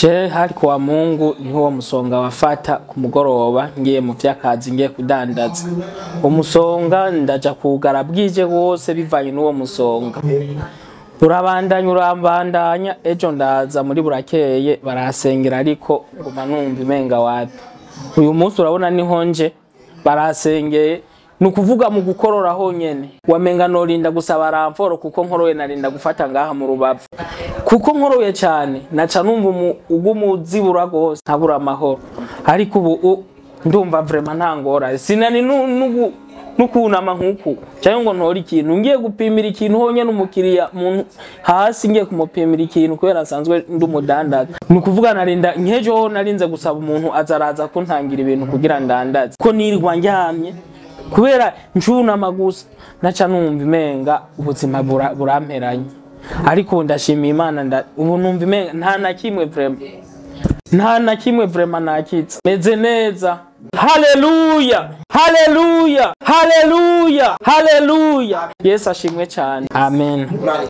Je hari kuwa Mungu niho uwo musonga wafata ku mugoroba, ngiye mu vy'akazi, ngiye kudandaza. Umusonga ndaja kugara bwije wose bivanye n'uwo musonga. Urabandanya, urabandanya, ejo ndaza muri burakeye barasengera, ariko nguma numva imenga wapi. Uyu munsi urabona niho nje barasengeye, ni ukuvuga mu gukorora honyene wamenga norinda gusaba ramforo, kuko nkoroye narinda gufata ngaha mu rubavu, kuko nkoroye cyane naca numva ugumuzibura gose, nkabura amahoro. Ariko ubu ndumva vraiment nta ngorane, sinani nukunama nkuku cyangwa ngo ntore ikintu, ngiye gupimira ikintu honyene umukiriya muntu hasi, ngiye kumupimira ikintu kubera nsanzwe ndi umudandaza. Ni ukuvuga narinda nk'ejo narinze gusaba umuntu azaraza kuntangira ibintu kugira ndandaze, ko nirirwa ndyamye kubera ncunama gusa naca numva imenga ubuzima buramperanye. Ariko ubu ndashimiye Imana, ubu numva imenga nta na kimwe vraiment, nta na kimwe vraiment nakitse, meze neza. Haleluya, haleluya, haleluya, haleluya! Yesu ashimwe cyane, amen.